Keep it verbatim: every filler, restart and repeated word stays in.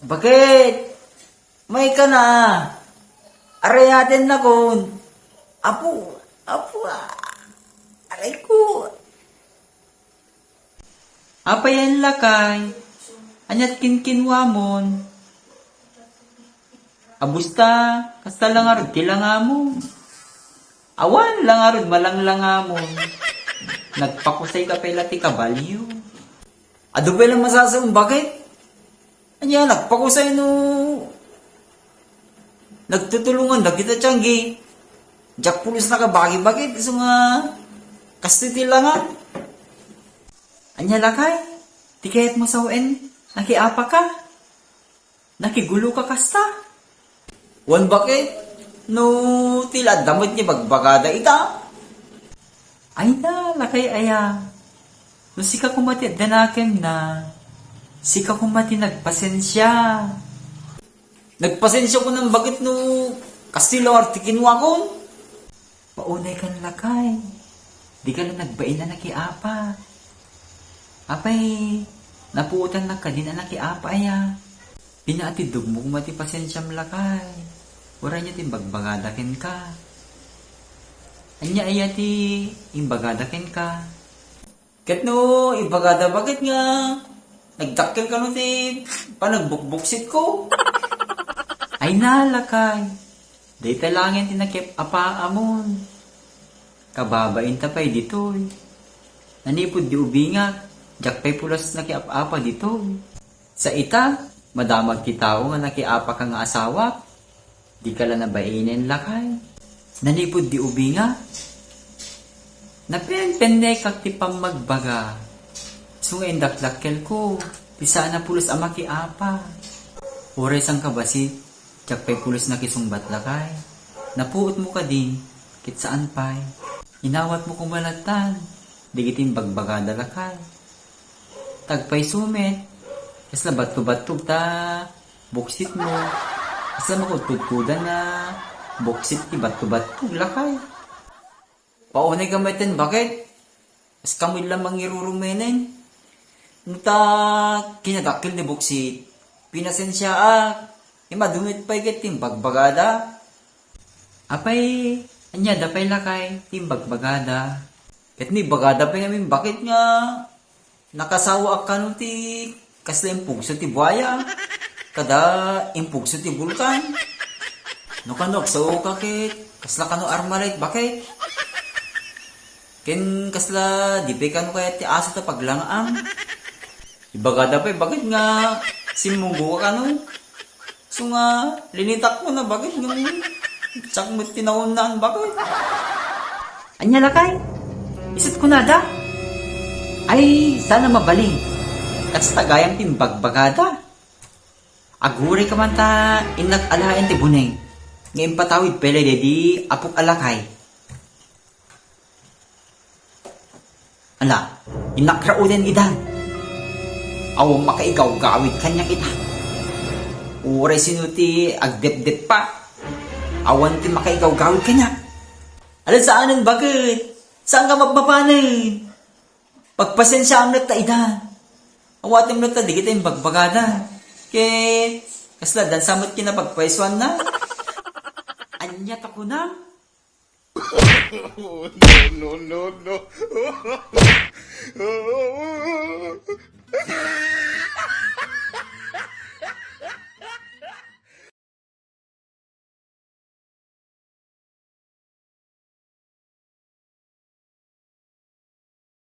Bakit? May ka na. Arayatennakon. Apo, apo, ah. Aray ko. Apay a lakay? Aniat kinkinuamon? Abusta, kasta la ngarud ti langamon. Awan la ngarud malanglangamon. Nagpakusay ka pay la ti kabalio. Adu pay la masasaon, bakit? Ania, nagpakusay no nagtutulongan dagita tianggi. Diak pulos nakabagi-bagi, isu nga kastoy ti langan. Ania lakay, ti kayatmo sawen, nakiapa ka? Nakigulo ka kasta? Wen, bakit? No ti la adda met ni bagbagada ita? Ay na, lakay aya. No sika koma ti adda nakenna, sika koma ti nagpasensia. Nagpasensia ko nang bakit no kastoy la ngarud ti kinuakon? Paunay kan lakay. Di ka la nagbain a nakiapa. Apay, napuotannak kadin a nakiapa aya. Pinaatidogmo koma ti pasensiam lakay. Uray nia ti imbagbagada kenka. Ania aya ti imbagada kenka? Ket no ibagada, bakit nga nagdakkel kano ti panagbukbuksitko? Ay na, lakay. Dayta laengen ti nakiap-apaamon. Kababainta pay ditoy. Nanipud di ubingak, diak pay pulos nakiap-apa ditoy. Sa ita, madamag ti tao nga nakiapaka nga asawak. Dika la nabainen, lakay. Nanipud di ubingak, napenpennekak ti pammagbaga. Isu nga indakdakkelko ti saan a pulos a makiapa. Uray sangkabassit, diak pay pulos nakisungbat, lakay. Napuotmo kadin, ket saan pay. Inawatmo koma lattan dagiti imbagbagada, lakay. Agpayso met, kasla battobattog ta buksitmo. Kasla makudkudkodan a buksit ti battobattog, lakay. Paunay ka met ten, bakit? Kas kami la mangirurumenen. No ta kinadakkel ti buksit, pinasensiaak. Ngem adu met pay ket ti imbagbagada. Apay, ania da pay lakay ti imbagbagada? Ket no ibagada pay ngamin, bakit nga nakasawaak kano ti kasla impugso ti buaya, kada impugso ti bulkan? No kano agsaoka ket kasla kano Armalite, bakit? Ken kasla di pay kano kayat ti aso ta paglangaam? Ibagada pay, bakit nga simmunggoka kano? Isu nga linitakmo na, bakit nga siak met ti naunaan, bakit? Ania lakay? Isut kunada? Ay, saan a mabalin. Kasta gayam ti imbagbagada. Aguray ka man ta innak alaen ti buneng nga impatawid pay la daydi apok a lakay. Ala, innak raoden idan. Awan makaigawgawid kaniak ita. Uray sino ti agdepdep pa, awan ti makaigawgawid kaniak. Ala, saanen, bakit? Saan ka mapmapanen? Pagpasensiaam latta idan. Awatem latta dagita imbagbagada. Ket kasla dansa met kinapagpaysuanna. Ania ta kunam? No, no, no, no.